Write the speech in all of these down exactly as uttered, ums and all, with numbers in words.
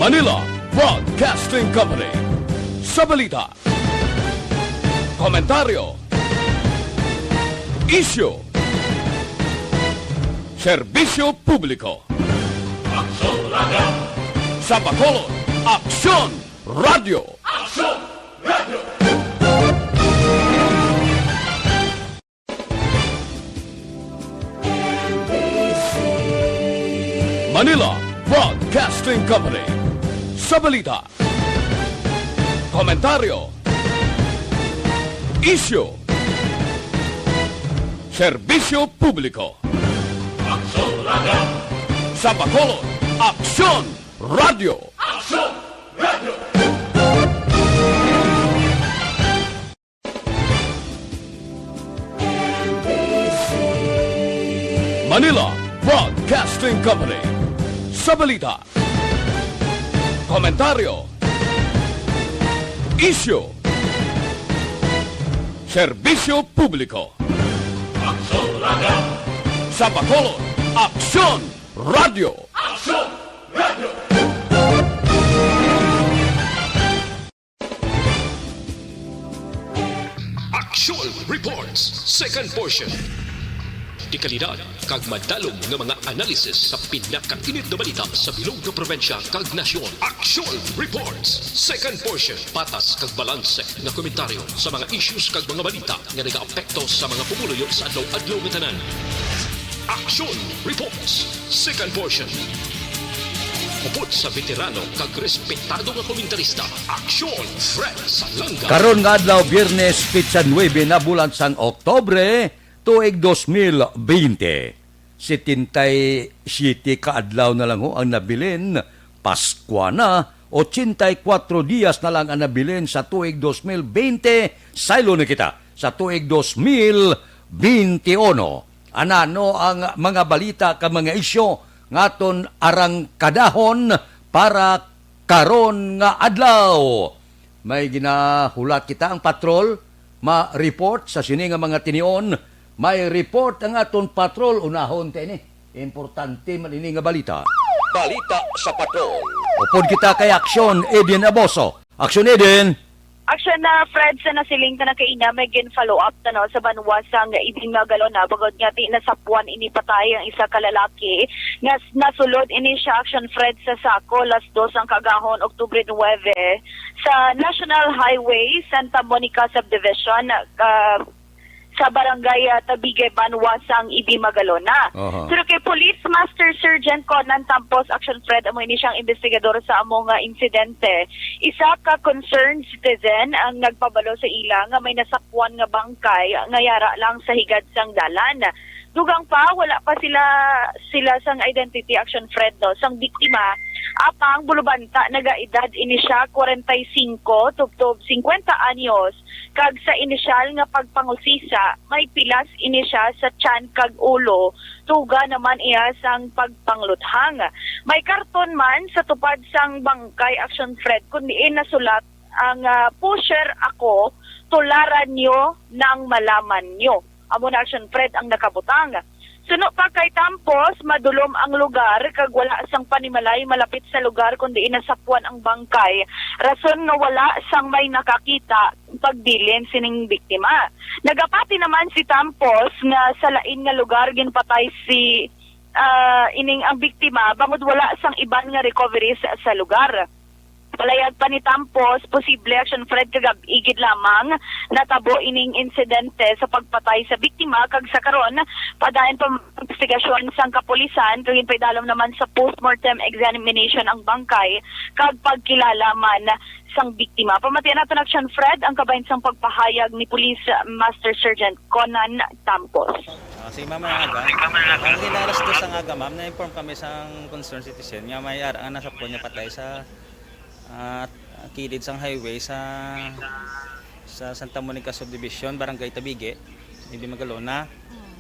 Manila Broadcasting Company. Sa balita, komentaryo, isyu, serbisyo publiko. Aksyon Radio! Sa Bacolod, Aksyon Radio! Aksyon Radio! Manila Broadcasting Company. Sa balita, komentaryo, isyu, serbisyo publiko. Aksyon Radio! Sa Bacolod, Aksyon Radio! Aksyon Radio! Manila Broadcasting Company. Sa balita, komentaryo, isyu, serbisyo publiko. Aksyon Radio! Sa Bacolod, Aksyon Radio! Aksyon Radio! Action Reports, second portion. Dekalidad kag madalom nga mga analysis sa pinakainit nga balita sa bilog nga probinsya kag nasyon. Action Reports, second portion. Patas kag balanse nga komentaryo sa mga issues kag mga balita nga nagaapekto sa mga pumuluyo sa adlaw-adlaw nga tanan. Action Reports, second portion. Upod sa veterano kag respetado nga komentarista, Action Fred Salanga. Karon nga adlaw, Biyernes, petsa nuebe na bulan sang Oktubre, tuig dos mil bente. Setenta y siete ka adlaw na lang ho ang nabilin, Paskwa na, ochenta y kuatro dias na lang ang nabilin sa tuig dos mil bente, saylo na kita sa tuig dos mil bente uno. Ana no ang mga balita kag mga isyu nga aton arangkadahon para karon nga adlaw. May ginahulat kita ang patrol, ma-report sa sini nga mga tinion. May report ang aton patrol, unahon ta ini. Importante man ini nga balita. Balita sa patrol. Upod kita kay Aksyon Eden Aboso. Aksyon Eden! Aksyon na, Fred, sa nasiling ta na kaina, may gin-follow up ta, no, sa banwa sang Ibingagalona, bangod nga ti nasapuan ini patay ang isa ka lalaki nga s-, nasulod ini siya, Aksyon Fred, sa Saco, las dos ang kaagahon, Oktubre nuebe, sa National Highway, Santa Monica Subdivision, ah, sa Barangay, ah, Tabigue, banwa sang Ibingagalona. Aha. Pero kay Police Master Sergeant Conan Tampos, Action Fred, amo ini siyang investigador sa amo nga insidente. Isa ka concerned citizen ang nagpabalo sa ila nga may nasapuan nga bangkay nga yara lang sa higad sang dalan. Dugang pa, wala pa sila, sila sang identity, Action Fred, no, sang biktima. Apang bulubanta, nagaedad ini siya, kwarenta y singko tubtob singkwenta anyos, kag sa inisyal nga pagpangusisa, may pilas ini siya sa tiyan kag ulo, tuga naman iya sang pagpangluthang. May karton man sa tupad sang bangkay, Action Fred, kun diin nasulat ang, ah, "Pusher ako, tularan nyo nang malaman nyo." Amo na, Action Fred, ang nakabutang. Suno pa kay Tampos, madulom ang lugar kag wala sang panimalay malapit sa lugar kun diin nasapuan ang bangkay, rason nga wala sang may nakakita pagbilin sining biktima. Nagapati naman si Tampos nga sa lain nga lugar ginpatay si, ah, ining ang biktima bangod wala sang iban nga recoveries sa lugar. Palayag pa ni Tampos, posible, Action Fred, kagab-i gid lamang natabo ining insidente sa pagpatay sa biktima, kag sa karon, padayon pa ang investigasyon sang kapulisan, kag ginpaidalom naman sa postmortem examination ang bangkay kag pagkilala man sang biktima. Pamatian naton, Action Fred, ang kabahin sang pagpahayag ni Police Master Sergeant Conan Tampos. Ah, sige, ma'am, ang aga. Ang alas dos ang aga, ma'am, na-inform kami sang concerned citizen nga may ara nga nasapuan nga patay sa ah, kilid sang highway sa, sa Santa Monica Subdivision, Barangay Tabigue, Ibingagalona. Mm.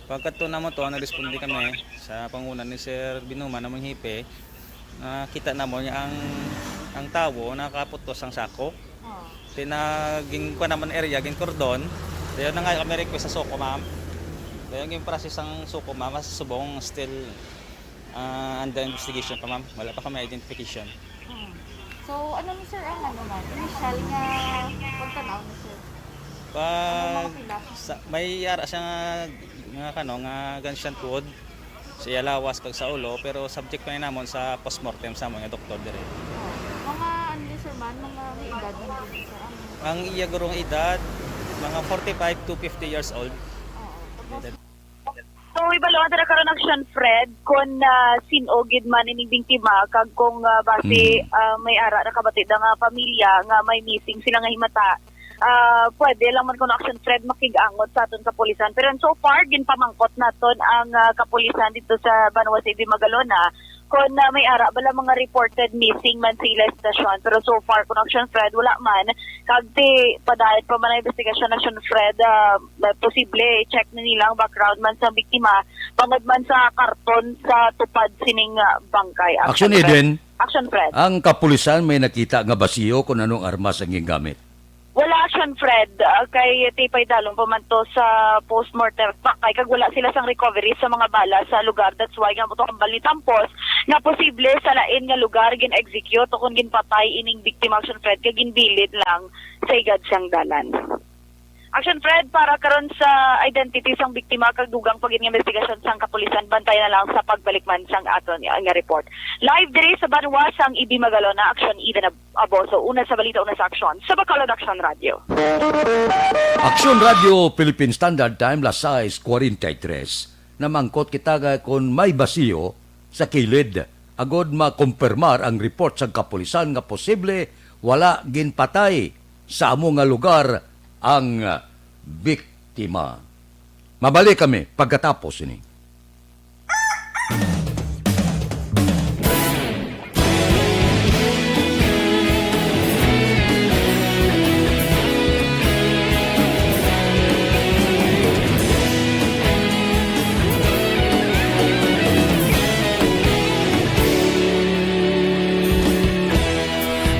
Pagkadto namo to, nagresponde kami sa panguna ni Sir Binuman, among hepe, nakita namo nga ang, ang tawo nakaputos ang sako. Oh. Ti naging kuwan naman area, gin cordon. Dayon na nga kami request sa SOCO, ma'am. Dayon gin process ang SOCO, ma'am, sa subong still Ah, under investigation pa, ma'am. Wala pa kami identification. Hmm. So, ano ni sir ang ano, ma'am? Initial nga pagtanaw ni sir? Ano Pag makita? sa, may ara siya nga, nga, ano, nga gunshot wound sa iya lawas kag sa ulo, pero subject pa ni namon sa postmortem sa amon nga doktor dire. Oh. Mga ano ni sir, ma'am? Mga may edad na ni sir? Ano? Ang iya gurong edad, mga forty-five to fifty years old. Oo. Tapos, So, ibaluan ta na karon, Action Fred, kung ah, sin-o gid man ining biktima, kag kung ah, basi Mm. ah, may ara na kabati da nga pamilya nga may missing sila nga himata. Ah, pwede lang man kuno, Action Fred, makigangot sa aton kapulisan. Pero so far, ginpamangkot naton ang ah, kapulisan dito sa banwa sa Ibimagalo na kung ah, may ara bala mga reported missing man sa ila estasyon. Pero so far, kuno, Action Fred, wala man. Kag ti padayon pa man ang investigasyon, Action Fred, ah, posible i-check na nila ang background man sa biktima, bangod man sa karton sa tupad sining ah, bangkay. Action Fred. Eden, Action Fred. Ang kapulisan may nakita nga basiyo kung anong armas ang gingamit. Wala, Action Fred. Ah, kay ti paidalom pa man to sa postmortem bangkay, kag wala sila sang recovery sa mga bala sa lugar. That's why nga mo to hambal ni Tampos nga posible sa lain nga lugar gin-execute o kung ginpatay ining biktima, Action Fred, kay ginbilin lang sa igad sang dalan. Action Fred, para karon sa identity sang biktima kag dugang pa gid nga investigasyon sang kapulisan, bantay na lang sa pagbalik man sang aton nga report. Live diri sa banwa sang Ibimagalo na, Action Eden Ab- Aboso, una sa balita, una sa aksyon, sa Bacolod Action Radio. Aksyon Radio Philippine Standard Time, las sais cuarenta y tres. Namangkot kita nga kon may basiyo sa kilid agod makumpirmar ang report sang kapulisan nga posible wala ginpatay sa amo nga lugar ang biktima. Mabalik kami pagkatapos ini.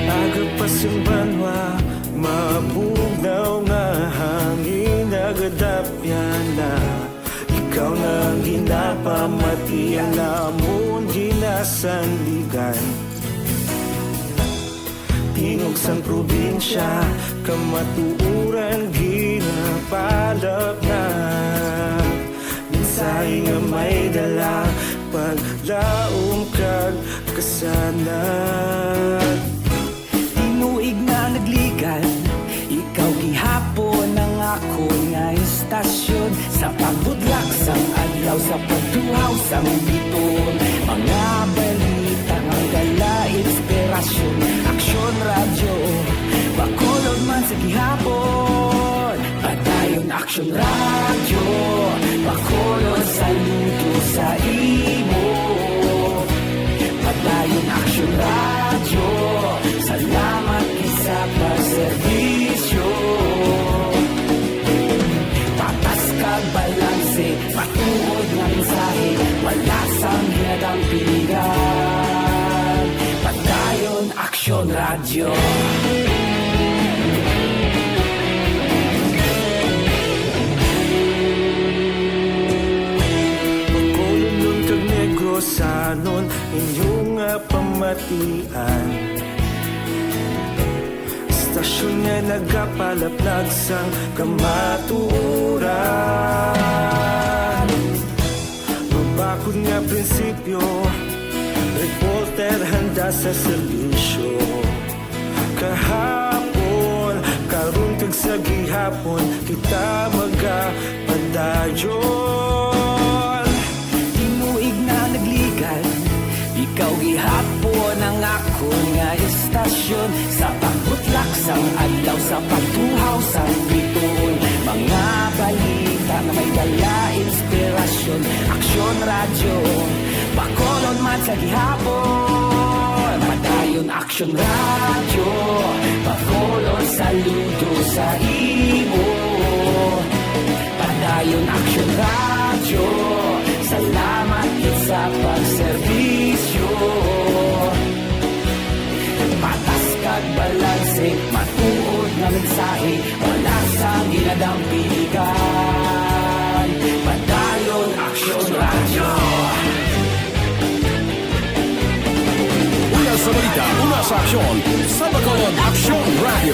Aga pa sa banwa, mabugnaw nga hangin, nagadapyan na. Ikaw na ang ginapamati, ang amon ginasandigan. Tingog sang probinsya, kamatuoran ginapalapnap. Mensahe nga may dala, paglaom kag kasanag. Tinuig na nagligan, ikaw gihapon ang akon nga istasyon. Sa pagbutlak sang adlaw, sa pagtuhaw sang biton, mga balita nga dala inspirasyon. Aksyon Radyo, Bacolod man sa gihapon. Padayon Aksyon Radyo, Bacolod, saludo sa imo. Padayon Aksyon Radyo, salamat gid sa pagserbisyo. Patas kag balanse, matuod nga mensahe, wala sang ginadampigan. Padayon Aksyon Radyo. Bacolodnon kag Negrosanon, inyo nga pamatian. Istasyon nga nagapalaplag sang kamatuoran. Mabakod nga prinsipyo, reporter handa sa serbisyo. Kahapon, karon kag sa gihapon, kita magapadayon. Tinuig na nagligan, ikaw gihapon ang akon nga istasyon. Sa pagbutlak sang adlaw, sa pagtuhaw sang biton, mga balita nga may dala inspirasyon. Aksyon Radyo, Bacolod man sa gihapon. Padayon Aksyon Radyo, Bacolod, saludo sa imo. Padayon Aksyon Radyo, salamat gid sa pagserbisyo. Patas kag balanse, matuod nga mensahe, wala sang ginadampigan. Padayon Aksyon Radyo. Sa balita, una sa aksyon, sa Bacolod Aksyon Radio.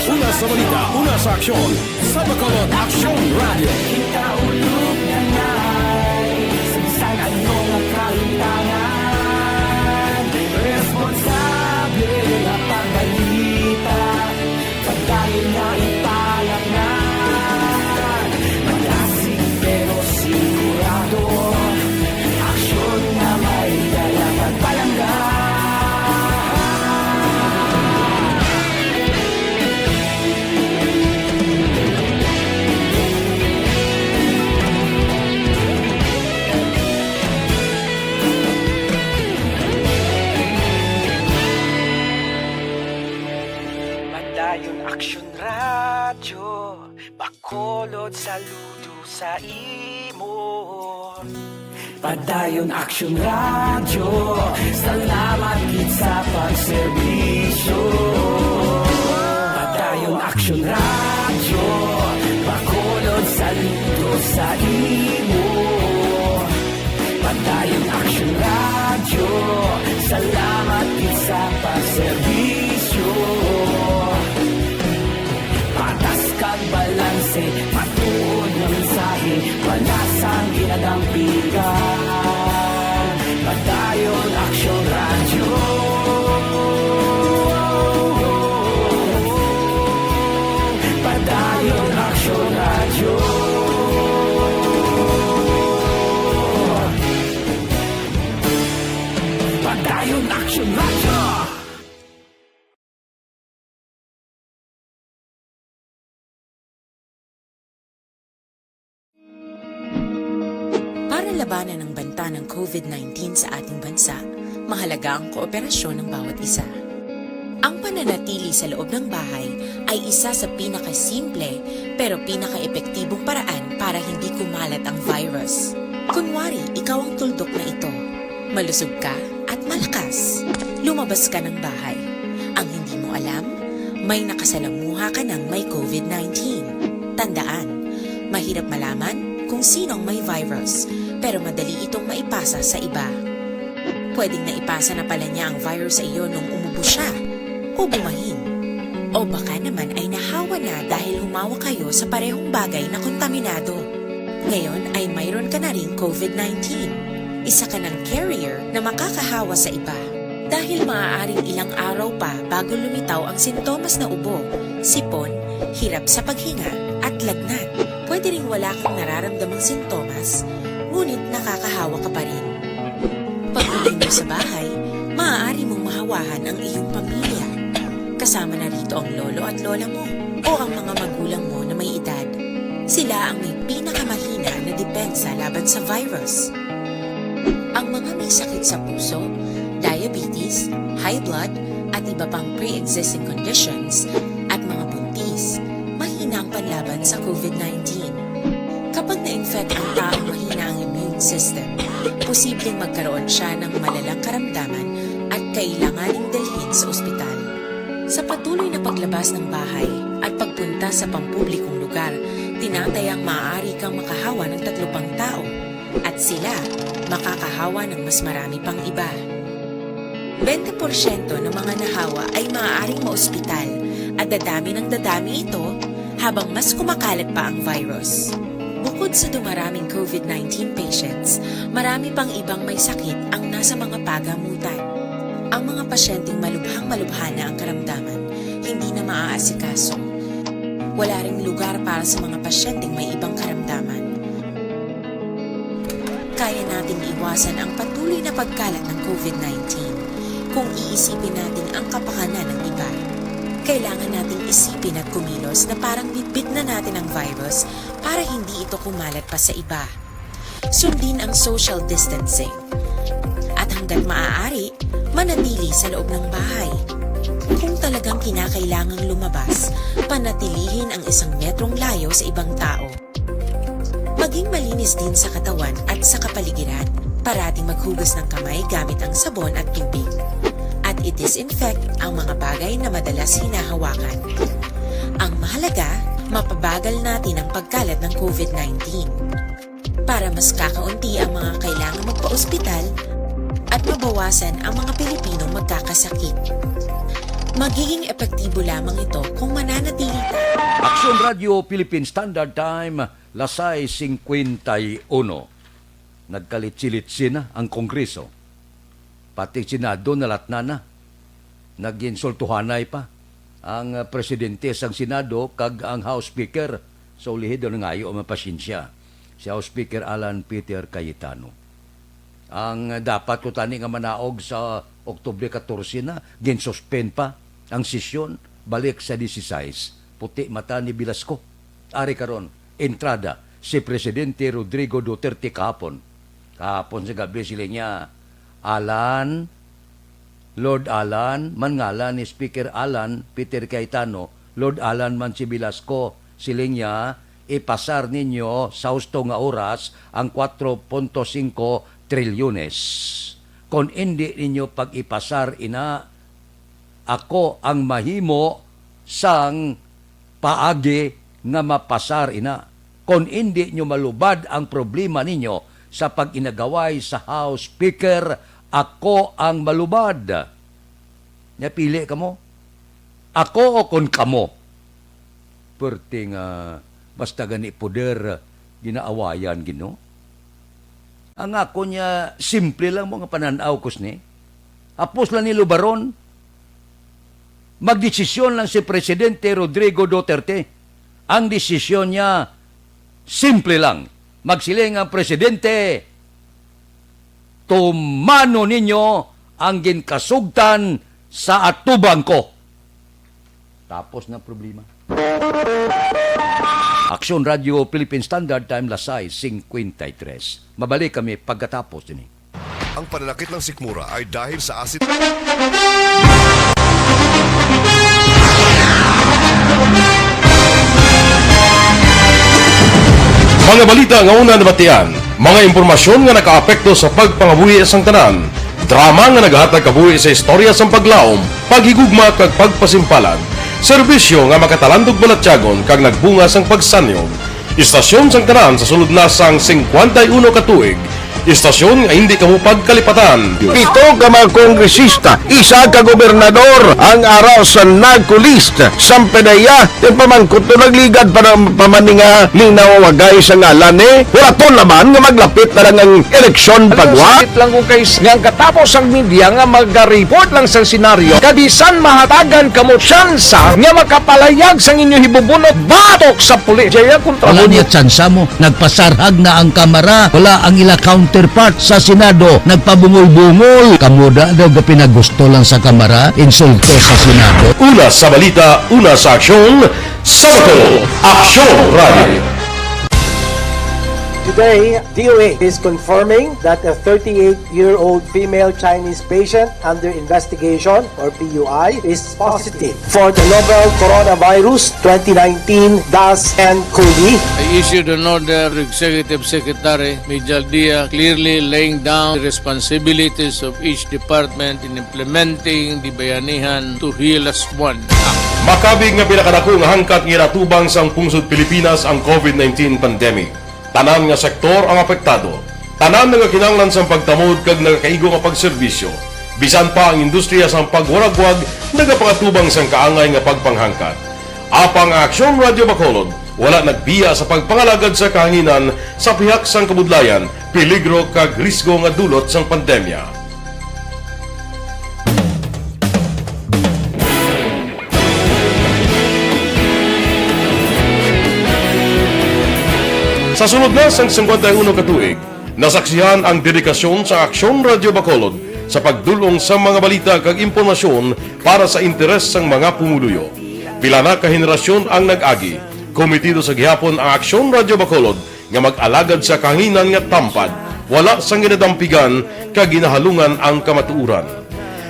Una sa balita, una sa aksyon, sa Bacolod Aksyon Radio. Kita ulog na nai, sa bisan ano nga kahitangan, responsable nga pagbalita. Padayon nga ipalangag, malasig pero sigurado, aksyon nga may dala pagpalangga. Padayon Aksyon Radyo, Bacolod, saludo sa imo. Padayon Aksyon Radyo, salamat gid sa pagserbisyo. Padayon Aksyon Radyo, Bacolod, saludo sa imo. Padayon Aksyon Radyo, salamat gid sa pagserbisyo. Patas kag balanse, matuod nga mensahe, panas ang ginadampigan. Padayon Aksyon Radyo. Padayon Aksyon Radyo. Padayon Aksyon Radyo. Para labanan ang banta ng covid nineteen sa ating bansa, mahalaga ang kooperasyon ng bawat isa. Ang pananatili sa loob ng bahay ay isa sa pinakasimple pero pinakaepektibong paraan para hindi kumalat ang virus. Kunwari, ikaw ang tuldok na ito. Malusog ka at malakas. Lumabas ka ng bahay. Ang hindi mo alam, may nakasalamuha ka ng may covid nineteen. Tandaan, mahirap malaman kung sino ang may virus, pero madali itong maipasa sa iba. Pwedeng naipasa na pala niya ang virus sa iyo nung umubo siya, o bumahin. O baka naman ay nahawa na dahil humawak kayo sa parehong bagay na kontaminado. Ngayon ay mayroon ka na ring covid nineteen. Isa ka ng carrier na makakahawa sa iba. Dahil maaaring ilang araw pa bago lumitaw ang sintomas na ubo, sipon, hirap sa paghinga, at lagnat. Pwede ring wala kang nararamdamang sintomas, ngunit nakakahawa ka pa rin. Pag-uwi mo sa bahay, maaari mong mahawahan ang iyong pamilya. Kasama na rito ang lolo at lola mo o ang mga magulang mo na may edad. Sila ang may pinakamahina na depensa laban sa virus. Ang mga may sakit sa puso, diabetes, high blood, at iba pang pre-existing conditions, at mga buntis, mahina ang panlaban sa covid nineteen. Kapag na-infect ang taong mahina ang immune system, posibleng magkaroon siya ng malalang karamdaman at kailanganing dalhin sa ospital. Sa patuloy na paglabas ng bahay at pagpunta sa pampublikong lugar, tinatayang maaari kang makahawa ng tatlo pang tao, at sila makakahawa ng mas marami pang iba. Bente porsyento ng mga nahawa ay maaaring maospital, at dadami ng dadami ito habang mas kumakalat pa ang virus. Bukod sa dumaraming covid nineteen patients, marami pang ibang may sakit ang nasa mga pagamutan. Ang mga pasyenteng malubhang-malubha na ang karamdaman, hindi na maaasikaso. Wala ring lugar para sa mga pasyenteng may ibang karamdaman. Kaya nating iwasan ang patuloy na pagkalat ng covid nineteen kung iisipin natin ang kapakanan ng iba. Kailangan nating isipin at kumilos na parang bitbit na natin ang virus para hindi ito kumalat pa sa iba. Sundin ang social distancing. At hanggat maaari, manatili sa loob ng bahay. Kung talagang kinakailangang lumabas, panatilihin ang isang metrong layo sa ibang tao. Maging malinis din sa katawan at sa kapaligiran. Parating maghugas ng kamay gamit ang sabon at tubig. At i-disinfect ang mga bagay na madalas hinahawakan. Ang mahalaga, mapabagal natin ang pagkalat ng covid nineteen. para mas kakaunti ang mga kailangang magpaospital at mabawasan ang mga Pilipinong magkakasakit. Magiging epektibo lamang ito kung mananatili tayo. Aksyon Radyo Philippine Standard Time, las sais cincuenta y uno. Nagkalitsi-litsi na ang Kongreso. Pati Senado nalatna na. Naginsultuhanay pa ang, ah, presidente sang Senado kag ang House Speaker. Sa ulihi daw nangayo ang pasyensya si House Speaker Alan Peter Cayetano. Ang dapat ko tani nga manaog sa Oktubre catorce na, ginsuspend pa ang sesyon, balik sa dieciséis. Puti mata ni Velasco. Ari karon, entrada si Presidente Rodrigo Duterte kahapon. Kahapon sa gabi sila niya, "Alan, Lord Alan, man ngalan ni Speaker Alan Peter Cayetano, Lord Alan man si Velasco," siling niya, "ipasar ninyo sa husto nga oras ang kwatro punto singko trilyones. Kon indi ninyo pag-ipasar ina, ako ang mahimo sang paagi nga mapasar ina. Kon indi nyo malubad ang problema ninyo sa pag-inagaway sa House Speaker, ako ang malubad." Nya pili kamo? Ako o kon kamo? Perti nga basta gani poder ginaawayan, Ginoo. Ang ako niya, simple lang mo nga panan-aw, kusni. Hapos lang ni lubaron, magdesisyon lang si Presidente Rodrigo Duterte. Ang desisyon niya, simple lang. Magsiling ang Presidente, "Tumano ninyo ang ginkasugtan sa atubang ko." Tapos na problema. Aksyon Radyo Philippine Standard Time, las sais cincuenta y tres. Mabalik kami pagkatapos ini. Ang pananakit ng sikmura ay dahil sa asid. Mga balita nga una nabatian, mga impormasyon nga nakaapekto sa pagpangabuhi sang tanan, drama nga nagahatag kabuhi sa istorya sang paglaom, paghigugma kag pagpasimpalan, serbisyo nga makatalandog balatyagon kag nagbunga sang pagsanyog. Istasyon sang tanan sa sulod na sang singkwenta y uno ka tuig. Istasyon nga hindi kamo pagkalipatan. Pito ka mga kongresista, isa ka gobernador ang ara sa narco list sang PDEA. Yung pamangkot to, nagligad pa na, pa man ni nga linaw wagay sa ngalan, eh. Wala to naman nga maglapit na lang ang eleksyon pagwa. Sakit lang kung kay s-, nga ang katapos ang media nga mag-report lang sa senaryo, kabisan mahatagan kamo tsansa nga makapalayag sang inyo hibubunot batok sa pulis. Jaya kontra Wala mo. Niya tsansa mo. Nagpasarhag na ang Kamara. Wala ang ila counterpart sa Senado. Nagpabungol-bungol. Kamo da daw gapinagusto lang sa Kamara. Insulto sa Senado. Una sa balita, una sa aksyon, sa Bato, Aksyon Radio. Today, D O A is confirming that a thirty-eight-year-old female Chinese patient under investigation, or P U I, is positive for the novel coronavirus twenty nineteen dash N COVID. I issued an order to Executive Secretary Mijal Dia, clearly laying down the responsibilities of each department in implementing the Bayanihan to Heal As One Act. Makabig nga pinakadako nga hangkat nga ginatubang sang pungsod Pilipinas ang COVID nineteen pandemic. Tanan nga sektor ang apektado. Tanan nga kinahanglan sang pagtamod kag nagakaigo nga pagserbisyo. Bisan pa ang industriya sang pagwaragwag nagapangatubang sang kaangay nga pagpanghangkat. Apang ang Aksyon Radyo Bacolod wala nagbiya sa pagpangalagad sa kahanginan sa pihak sang kabudlayan, peligro kag risgo nga dulot sang pandemya. Sa sulod na sang singkwenta y uno ka tuig, nasaksihan ang dedikasyon sa Aksyon Radyo Bacolod sa pagdul-ong sa mga balita kag impormasyon para sa interes sang mga pumuluyo. Pila na ka henerasyon ang nag-agi. Komitido sa gihapon ang Aksyon Radyo Bacolod nga mag-alagad sa kahanginan nga tampad, wala sang ginadampigan kag ginahalungan ang kamatuoran.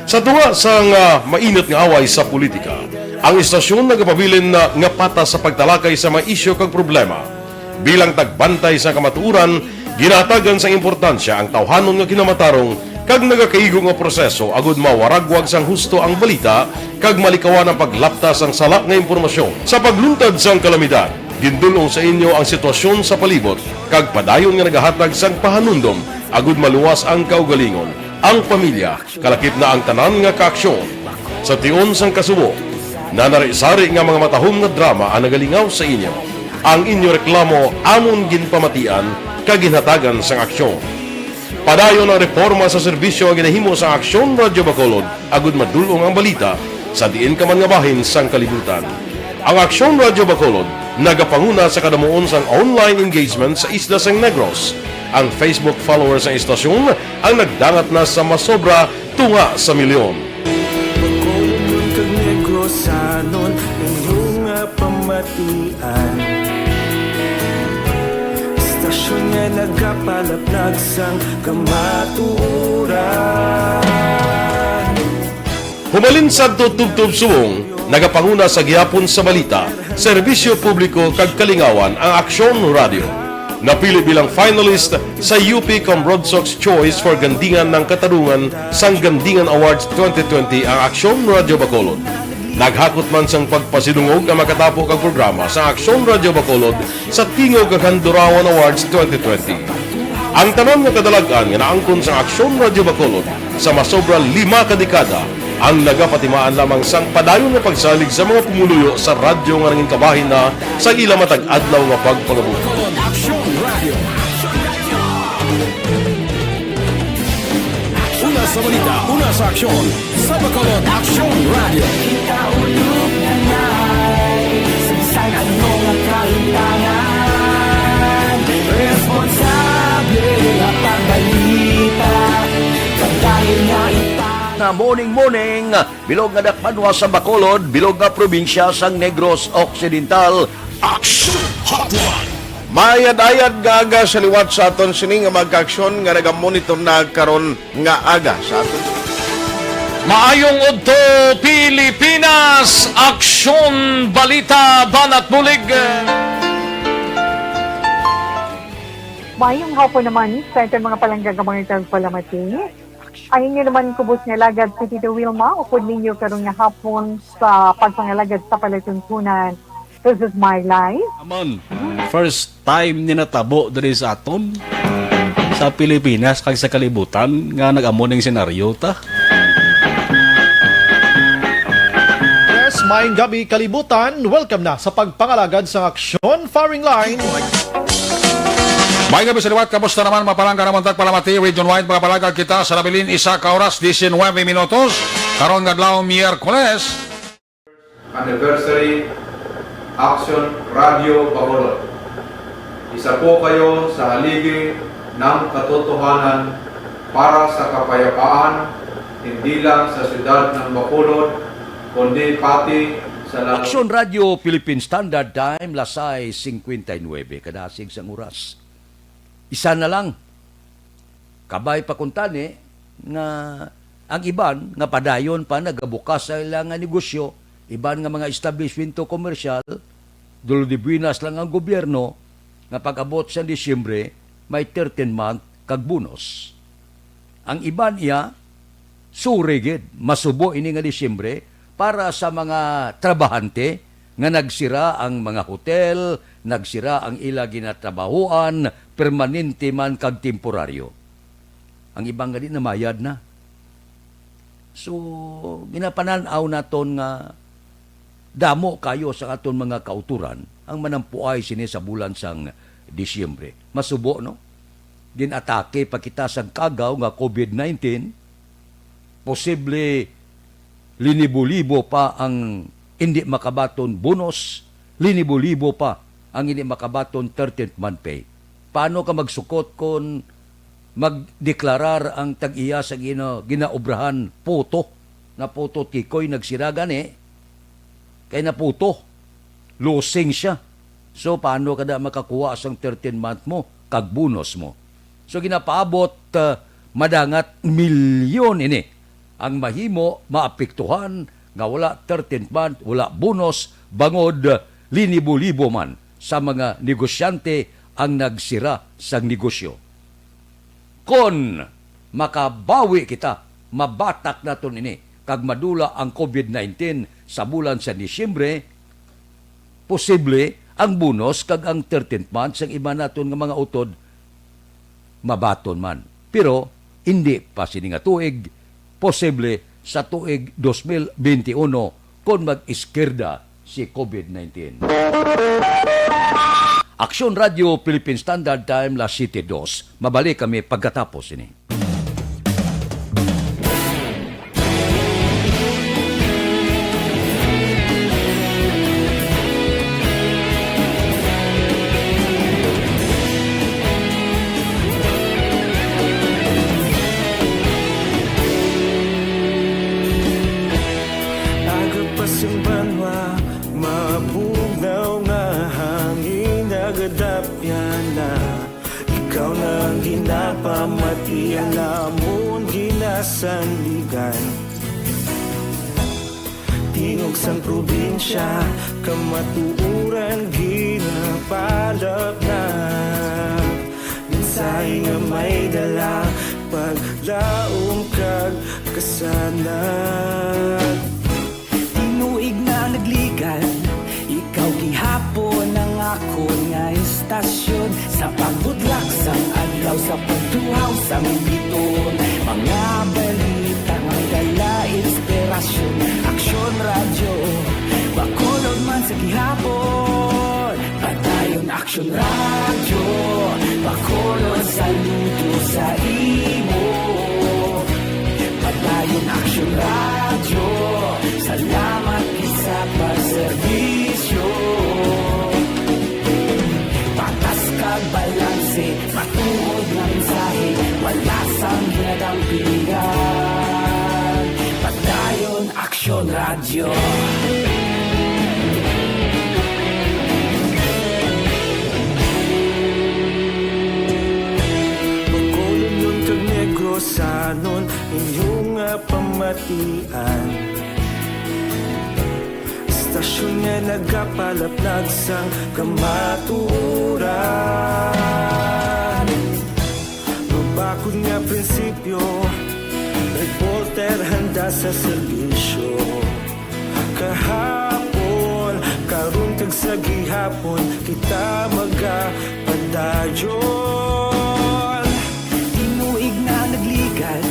Sa tunga sang, ah, mainit nga away sa politika, ang istasyon nagapabilin na nga patas sa pagtalakay sa mga isyu kag problema. Bilang tagbantay sa kamatuoran, ginahatagan sang importansya ang tawhanon nga kinamatarong kag nagakaigo nga proseso agud mawaragwag sang husto ang balita kag malikawan ang paglapta sang sala nga impormasyon. Sa pagluntad sang kalamidad, Gindul-ong sa inyo ang sitwasyon sa palibot kag padayon nga nagahatag sang pahanumdom agud maluwas ang kaugalingon, ang pamilya, kalakip na ang tanan nga kaaksyon. Sa tion sang kasubo, nanari-sari nga mga matahom nga drama ang nagalingaw sa inyo. Ang inyo reklamo amon ginpamatian kag ginhatagan sang aksyon. Padayon ang reporma sa serbisyo nga ginahimo sang Aksyon Radyo Bacolod agud madul-ong ang balita sa diin ka man nga bahin sang kalibutan. Ang Aksyon Radyo Bacolod nagapanguna sa kadamuon sang online engagement sa isla sang Negros. Ang Facebook followers sang istasyon ang nagdangat na sa masobra tunga sa milyon. Bacolod kag Negrosanon, inyo nga pamatian. Istasyon nga nagapalaplag sang kamatuoran. Humalin sadto tubtob subong, nagapanguna sa gihapon sa balita, serbisyo publiko kag kalingawan ang Aksyon Radyo. Napili bilang finalist sa U P Cambrodsoc's Choice for Gandingan ng Katarungan sang Gandingan Awards twenty twenty ang Aksyon Radyo Bacolod. Naghakot man sang pagpasidungog ang makatapo kag programa sa Aksyon Radyo Bacolod sa Tingog kag Handurawan Awards twenty twenty. Ang tanan nga kadalag-an nga naangkon sang Aksyon Radyo Bacolod sa masobra lima ka dekada ang nagapatimaan lamang sang padayon nga pagsalig sa mga pumuluyo sa radyo nga nangin kabahin na sa ila matag adlaw nga pagpangabuhi. Una sa balita, una sa aksyon, sa Bacolod Aksyon Radio. Kita ulog na nai, sa bisan ano nga kalimtangan, responsable nga pagbalita, pagdahil nga ita- Na morning, morning, bilog nga dakbanwa sa Bacolod, bilog nga probinsya sang Negros Occidental. Action Hotline. Mayad-ayad nga aga sa liwat sa aton sini nga mga kaaksyon nga nagamonitor na karon nga aga sa aton. Maayong udto, Pilipinas! Aksyon, balita, banat bulig. Maayong hapon naman sa aton mga palangga nga mga tagpalamati. Ang inyo naman kubos nga alagad si Tito Wilma, upod ninyo karon nga hapon sa pagpangalagad sa palatuntunan. This is my life. Naman, first time ni natabo diri sa aton, sa Pilipinas, kag sa kalibutan, nga nag-amo ning senaryo ta. Yes, maayong gabi, kalibutan. Welcome na sa pagpangalagad sang aksyon, firing line. Maayong gabi sa liwat. Kamusta naman, mapalangga naman tagpalamati, region-wide, mga palangga, kita sa nabilin, isa ka oras, diecinuebe minutos. Karon nga adlaw, Miyerkules. Anniversary Action Radio Bacolod. Isa po kayo sa haligi ng katotohanan para sa kapayapaan, hindi lang sa siyudad ng Bacolod, kundi pati sa la- Aksyon Radio Philippine Standard Time, las sais cincuenta y nueve, kadasig sang oras. Isa na lang. Kabay pa kuntani nga ang iban nga padayon pa nagabukas sa ila nga negosyo, iban nga mga establishmento komersyal, dulodibuenas lang ang gobyerno nga pag-abot sa Disyembre, may thirteen month kag bonus. Ang iban iya, sure gid, masubo ini nga Disyembre para sa mga trabahante nga nagsira ang mga hotel, nagsira ang ila ginatrabahoan, permanente man kag temporaryo. Ang iban gani namayad na. So, ginapanan-aw naton nga damo kayo sa aton mga kautoran ang manampuay sini sa bulan sang Disyembre. Masubo, no? Ginatake pa kita sang kagaw nga covid nineteen. Posible linibo-libo pa ang indi makabaton bonus, linibo-libo pa ang indi makabaton thirteenth month pay. Paano ka magsukot kon magdeklarar ang tag-iya sa gina-, ginaobrahan puto, nga puto tikoy nagsira gani, kay naputo, losing siya. So, paano ka da makakuha sang thirteen month mo kag bonus mo? So, ginapaabot, ah, madangat milyon ini ang mahimo maapektuhan nga wala thirteenth month, wala bonus, bangod linibo-libo man sa mga negosyante ang nagsira sang negosyo. Kon makabawi kita, mabatak naton ini, kag madula ang covid nineteen sa bulan sa Disyembre, posible ang bonus kag ang thirteenth month sang iban naton nga mga utod mabaton man. Pero hindi pa sini nga tuig, posible sa tuig dos mil benti uno kon mag-iskirda si covid nineteen. Aksyon Radio Philippine Standard Time, las siyete dos. Mabalik kami pagkatapos sini. Aga pa sing banwa, mabugnaw nga hangin, nagadapyan na. Ikaw na ang ginapamati, ang amon ginasandigan. Tingog sang probinsya, kamatuoran ginapalapnag. Mensahe nga may dala, paglaom kag kasanag. Tinuig na nagligan, ikaw gihapon ang akon nga istasyon. Sa pagbutlak sang adlaw, sa pagtuhaw sang bituon, mga balita nga may dala inspirasyon. Aksyon Radyo, Bacolod man sa gihapon. Padayon Aksyon Radyo, Bacolod, saludo sa imo. Padayon Aksyon Radyo, salamat gid sa pagserbisyo. Patas kag balanse, matuod nga mensahe, wala sang ginadampigan. Padayon Aksyon Radyo. Bacolodnon kag Negrosanon, inyo nga pamatian. Istasyon nga nagapalapnag sang kamatuoran. Mabakod nga prinsipyo, reporter handa sa serbisyo. Kahapon, karon, kag sa gihapon, kita magapadayon. Tinuig na nagligan,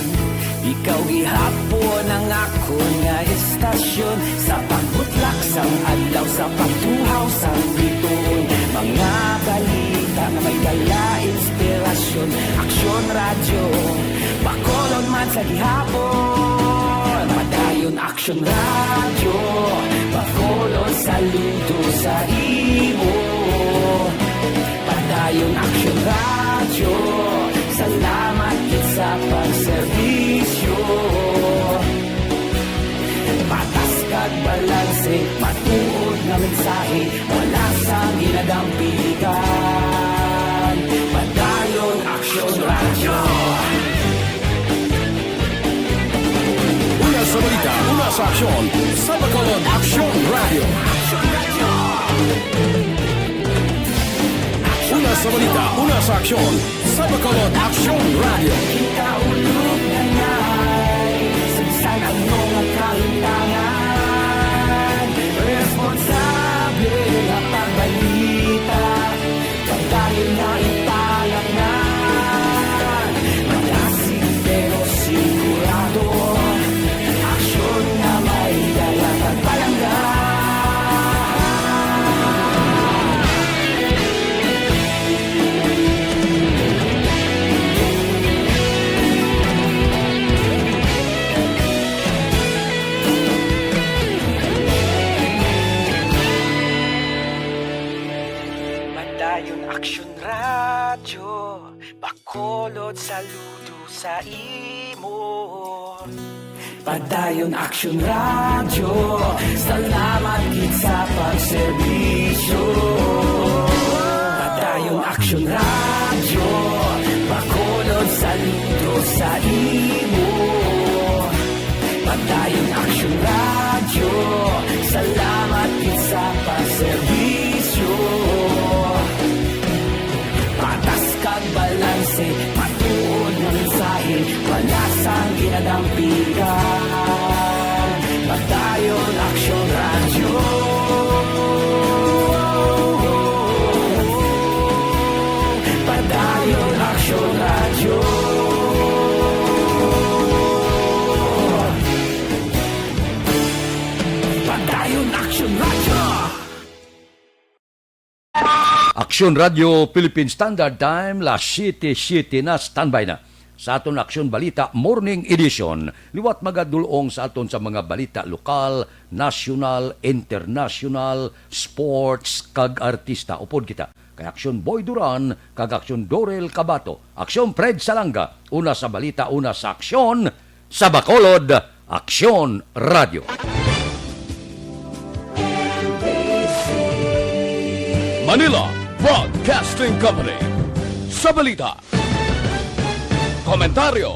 ikaw gihapon ang akon nga istasyon. Sa pagbutlak sang adlaw, sa pagtuhaw sang bituon, mga balita nga may dala inspirasyon. Aksyon Radyo, Bacolod man sa gihapon. Padayon Aksyon Radyo, Bacolod, saludo sa imo. Padayon Aksyon Radyo, salamat gid sa pagserbisyo. Patas kag balanse, matuod nga mensahe, wala sang ginadampigan. Padayon Aksyon Radyo. Una sa balita, una sa aksyon, sa Bacolod Aksyon Radyo. Una sa balita, una sa aksyon, sa Bacolod Aksyon Radyo. Kita ulog na ngay, sa bisan ano nga kahimtangan, responsable nga pagbalita. Padayon na ipalangan, malasig pero sigurado. Aksyon nga may dala kag palangga. Padayon Aksyon Radyo, Bacolod, saludo sa imo. Padayon Aksyon Radyo, salamat gid sa pagserbisyo. Padayon Aksyon Radyo, Bacolod, saludo sa imo. Padayon Aksyon Radyo, salamat gid sa pagserbisyo. Patas kag balanse, matuod nga mensahe, wala sang ginadampigan. Padayon Aksyon Radyo. Dayon Aksyon Radyo. Aksyon Radyo Philippine Standard Time, las siete siete na, standby na. Sa aton Aksyon Balita Morning Edition, liwat magadulong sa aton sa mga balita lokal, nasyonal, internasyonal, sports, kag artista. Upod kita kay Aksyon Boy Duran kag Aksyon Dorel Cabato, Aksyon Fred Salanga, una sa balita, una sa aksyon, sa Bacolod, Aksyon Radyo. Manila Broadcasting Company. Sa balita, komentaryo,